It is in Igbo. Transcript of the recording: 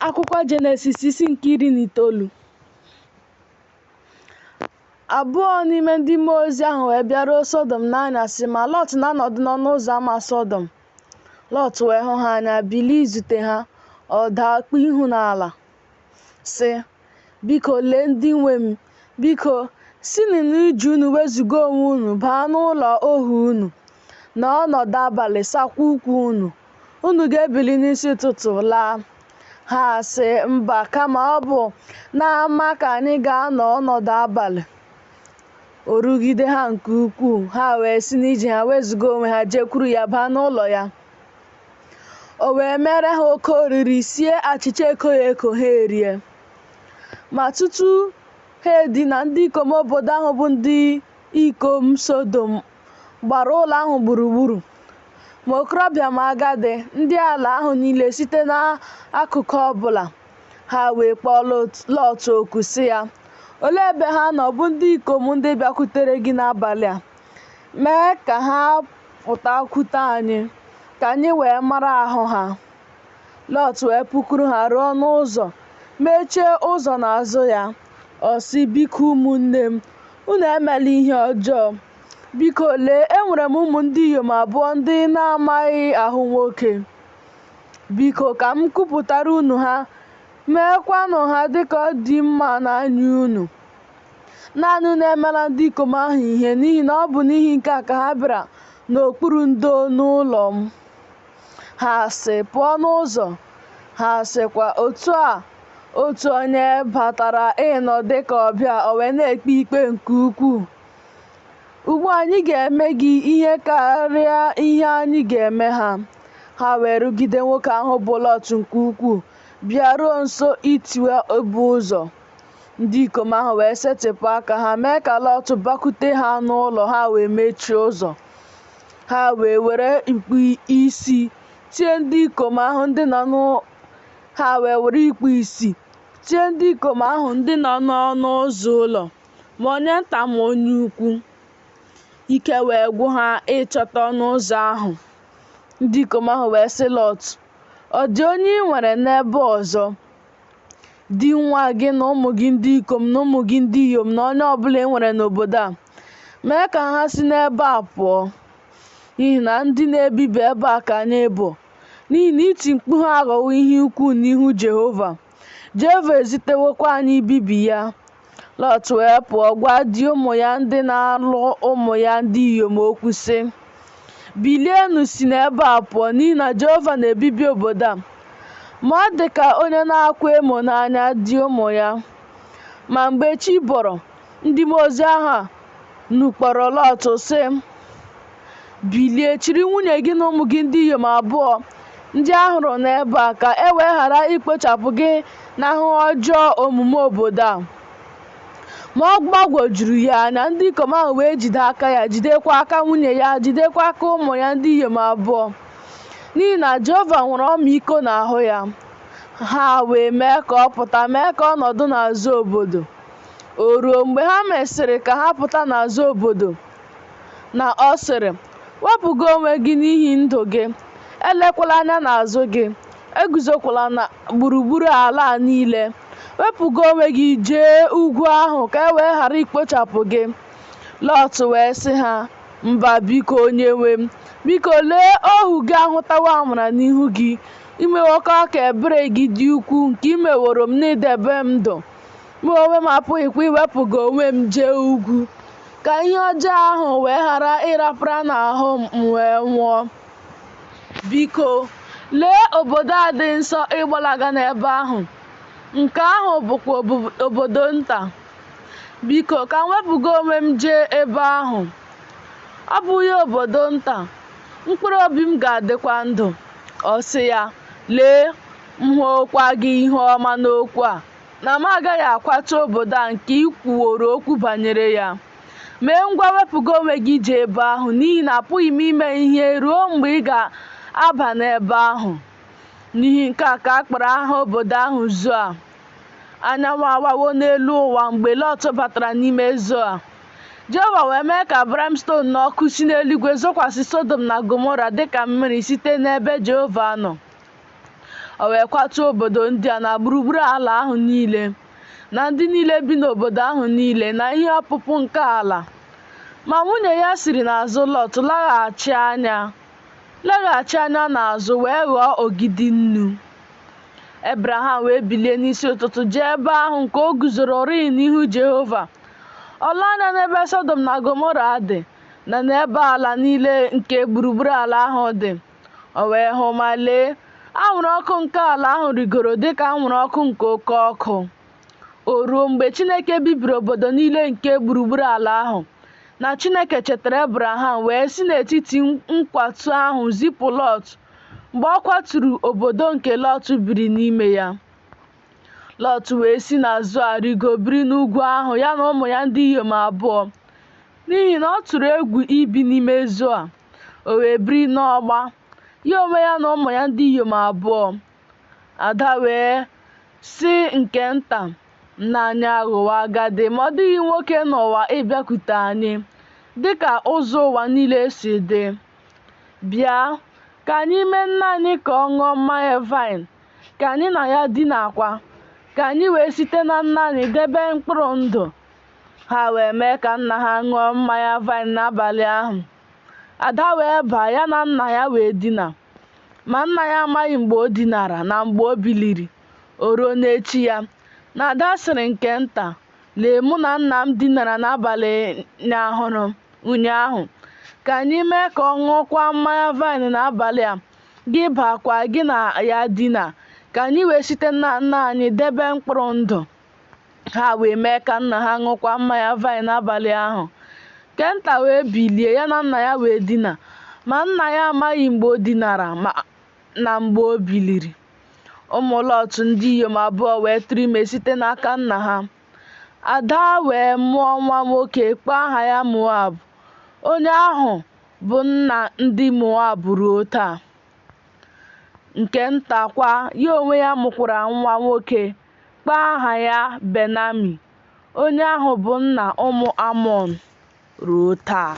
Akwụkwọ Jenesis isi nke 19. Abụọ n'ime ndị mmụọ ozi ahụ wee bịaruo Sọdọm n'anyasị, ma Lọt na-anọdụ n'ọnụ ụzọ ama Sọdọm. Lọt wee hụ ha anya, bilie izute ha, ọ daa kpuo ihu n'ala, sị, Biko, lee ndị nwe m, biko, sinụ n'ije unu wezụga onwe unu baa n'ụlọ ohu unu, nọọ ọnọdụ abalị, saakwa ụkwụ unu. Unu ga-ebili n'isi ụtụtụ laa. Ha sị, Mba, kama ọ bụ n'ama ka anyị ga-anọ ọnọdụ abalị. O rugide ha nke ukwuu, ha wee si n'ije ha wezụga onwe ha jekwuru ya baa n'ụlọ ya. O wee meere ha oke oriri, sie achịcha ekoghị eko ha erie. Ma tutu ha edina, ndị ikom obodo ahụ bụ ndị ikom Sodom gbara ụlọ ahụ gburugburu, ma okorobịa ma agadi, ndị ala ahụ niile site n'akụkụ ọ bụla. Ha wee kpọọ Lọt oku sị ya, Olee ebe ha nọ, bụ ndị ikom ndị bịakwutere gị n'abalị a? Mee ka ha pụtakwute anyị, ka anyị wee mara ahụ ha. Lọt wee pụkwuru ha ruo n'ụzọ, mechie ụzọ n'azụ ya. Ọ sị, Biko ụmụnne m, unu emela ihe ọjọọ. Biko lee, enwere m ụmụ ndị inyom abụọ ndị na-amaghị ahụ nwoke. Biko ka m kupụtara unu ha, meekwanụ ha dịka ọ dị mma n'anya unu. Naanị unu emela ndị ikom ahụ ihe, n'ihi na ọ bụ n'ihi nke a ka ha bịara n'okpuru ndo n'ụlọ m. Ha sị, Pụọ n'ụzọ. Ha sịkwa, Otu a otu onye batara ịnọ dị ka ọbịa, o wee na-ekpe ikpe nke ukwuu. Ugbu a anyị ga-eme gị ihe karịa ihe anyị ga-eme ha. Ha wee rugide nwoke ahụ bụ Lọt nke ukwuu, bịaruo nso itiwa ibo ụzọ. Ndị ikom ahụ wee setịpụ aka ha mee ka Lọt bakwute ha n'ụlọ, ha wee mechie ụzọ. Ha wee were ikpu isi tie ndị ikom ahụ ndị nọ ha wee were ikpu isi tie ndị ikom ahụ ndị nọ n'ọnụ ụzọ ụlọ, ma onye nta ma onye ukwu. Ike wee gwụ ha ịchọta ọnụ ụzọ ahụ. Ndị ikom ahụ wee sị Lọt, Ọ dị onye i nwere n'ebe ọzọ? Di nwa gị na ụmụ gị ndị ikom na ụmụ gị ndị inyom na onye ọbụla e nwere n'obodo a, mee ka ha si n'ebe a pụọ, n'ihi na ndị na-ebibi ebe a ka anyị bụ, n'ihi na iti mkpu ha aghọwo ihe ukwuu n'ihu Jehova, Jehova ezitewokwa anyị ibibi ya. Lọt wee pụọ gwa di ụmụ ya ndị na-alụ ụmụ ya ndị inyom okwu, sị, Bilienụ si n'ebe a pụọ, n'ihi na Jehova na-ebibi obodo a. Ma ọ dị ka onye na-akwa emo n'anya di ụmụ ya. Ma mgbe chi bọrọ, ndị mmụọ ozi ahụ nukpọrọ Lọt, sị, Bilie, chịrị nwunye gị na ụmụ gị ndị inyom abụọ ndị a hụrụ n'ebe a, ka e wee ghara ikpochapụ gị n'ahụhụ ọjọọ omume obodo a. Ma ọ gbagwojuru ya anya, ndị ikom ahụ wee jide aka ya, jidekwa aka nwunye ya, jidekwa aka ụmụ ya ndị inyom abụọ, n'ihi na Jehova nwere ọmịiko n'ahụ ya. Ha wee mee ka ọ pụta, mee ka ọ nọdụ n'azụ obodo. O ruo, mgbe ha mesịrị ka ha pụta n'azụ obodo, na ọ sịrị, Wepụga onwe gị n'ihi ndụ gị, elekwala anya n'azụ gị, eguzokwala na gburugburu ala a niile. Wepụga onwe gị jee ugwu ahụ ka e wee ghara ikpochapụ gị. Lọt wee sị ha, Mba, biko, onyenwe m, biko lee ohu gị ahụtawo amara n'ihu gị, i mewokwa ka ebere gị dị ukwuu nke i meworo m n'idebe m ndụ. Mụ onwe m apụghịkwa iwepụga onwe m jee ugwu, ka ihe ọjọọ ahụ wee ghara ịrapara n'ahụ m, m wee nwụọ. Biko, lee obodo a dị nso ịgbalaga n'ebe ahụ, nke ahụ bụkwa obodo nta. Biko, ka m wepụga onwe m jee ebe ahụ. Ọ bụghị obodo nta, mkpụrụ obi m ga-adịkwa ndụ. Ọ sị ya, Lee, m hụwokwa gị ihu ọma n'okwu a, na m agaghị akwatu obodo a nke i kwuworo okwu banyere ya. Mee ngwa wepụga onwe gị jee ebe ahụ, n'ihi na apụghị m ime ihe ruo mgbe ị ga-aba n'ebe ahụ. N'ihi nke a ka a kpọrọ aha obodo ahụ Zoa. Anyanwụ awawo n'elu ụwa mgbe Lọt batara n'ime Zoa. Jehova wee mee ka brimstone na ọkụ si n'eluigwe zokwasị Sodom na Gomora dị ka mmiri site n'ebe Jehova nọ. O wee kwatuo obodo ndị a na gburugburu ala ahụ niile, na ndị niile bi n'obodo ahụ niile, na ihe ọpụpụ nke ala. Ma nwunye ya siri n'azụ Lọt leghachi anya n'azụ wee ghọọ ogidi nnu. Ebraham wee bilie n'isi ụtụtụ jee ebe ahụ nke o guzororịị n'ihu Jehova. O lee anya n'ebe Sọdọm na Gọmọra dị, na n'ebe ala niile nke gburugburu ala ahụ dị. O wee hụ, ma lee, anwụrụ ọkụ nke ala ahụ rigoro dị ka anwụrụ ọkụ nke oke ọkụ. O ruo mgbe Chineke bibiri obodo niile nke gburugburu ala ahụ, na Chineke chetara Ebraham wee si n'etiti nkwatu ahụ zipụ Lọt mgbe ọ kwaturu obodo nke Lọt biri n'ime ya. Lọt wee si na Zoa rigo biri n'ugwu ahụ ya na ụmụ ya ndị inyom abụọ, n'ihi na ọ tụrụ egwu ibi n'ime Zoa. O wee biri n'ọgba, ya onwe ya na ụmụ ya ndị inyom abụọ. Ada wee sị nke nta, Nna anyị aghọwo agadi, ma ọ dịghị nwoke n'ụwa ịbịakwute anyị, dị ka ụzọ ụwa niile si dị. Bịa, ka anyị mee nna anyị ka ọ ṅụọ mmanya vaịn, ka anyị na ya dinakwa, ka anyị wee site na nna anyị debe mkpụrụ ndụ. Ha wee mee ka nna ha ṅụọ mmanya vaịn n'abalị ahụ. Ada wee baa, ya na nna ya wee dina. Ma nna ya amaghị mgbe o dinara na mgbe o biliri. O ruo n'echi ya, na ada sịrị nke nta, Lee, mụ na nna m dinara n'abalị ụnyaahụ. Ka anyị mee ka ọ ṅụọkwa mmanya vaịn n'abalị a, gị baakwa gị na ya dina, ka anyị wee site na nna anyị debe mkpụrụ ndụ. Ha wee mee ka nna ha ṅụkwa mmanya vaịn n'abalị ahụ. Nke nta wee bilie, ya na nna ya wee dina. Ma nna ya amaghị mgbe o dinara na mgbe o biliri. Ụmụ Lọt ndị inyom abụọ wee tụrụ ime site n'aka nna ha. Ada wee mụọ nwa nwoke kpọọ aha ya Moab. Onye ahụ bụ nna ndị Moab ruo taa. Nke nta kwa, ya onwe ya mụkwara nwa nwoke, kpọọ aha ya Benami. Onye ahụ bụ nna ụmụ Amọn ruo taa.